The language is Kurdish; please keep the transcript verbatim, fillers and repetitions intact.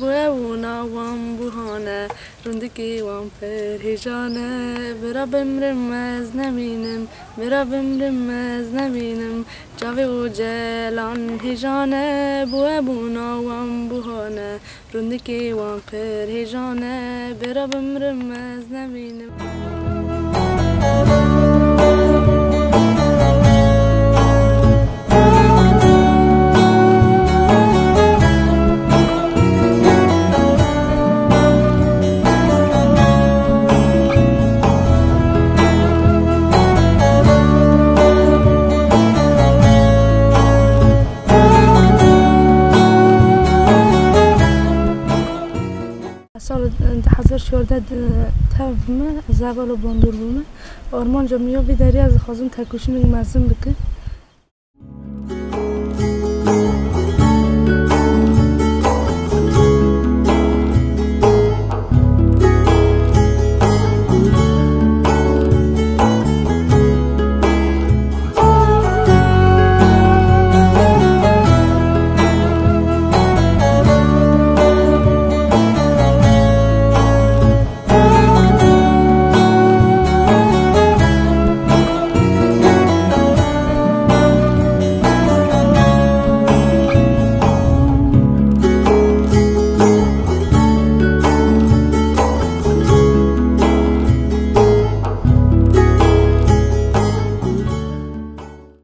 Bû ew û nawan bûhane, rûndikê wan pir hêjane. Bira bimrim ez nemînim, bira bimrim ez nemînim. Çavê ocelan hêjane, bû ew û nawan bûhane, rûndikê wan pir hêjane. Bira bimrim ez nemînim. Sal du hezar çardeh tev me, ez hevala bandor bûme. Armanca min ya vî derê ez dixwazim tekoşînek mezin bikim.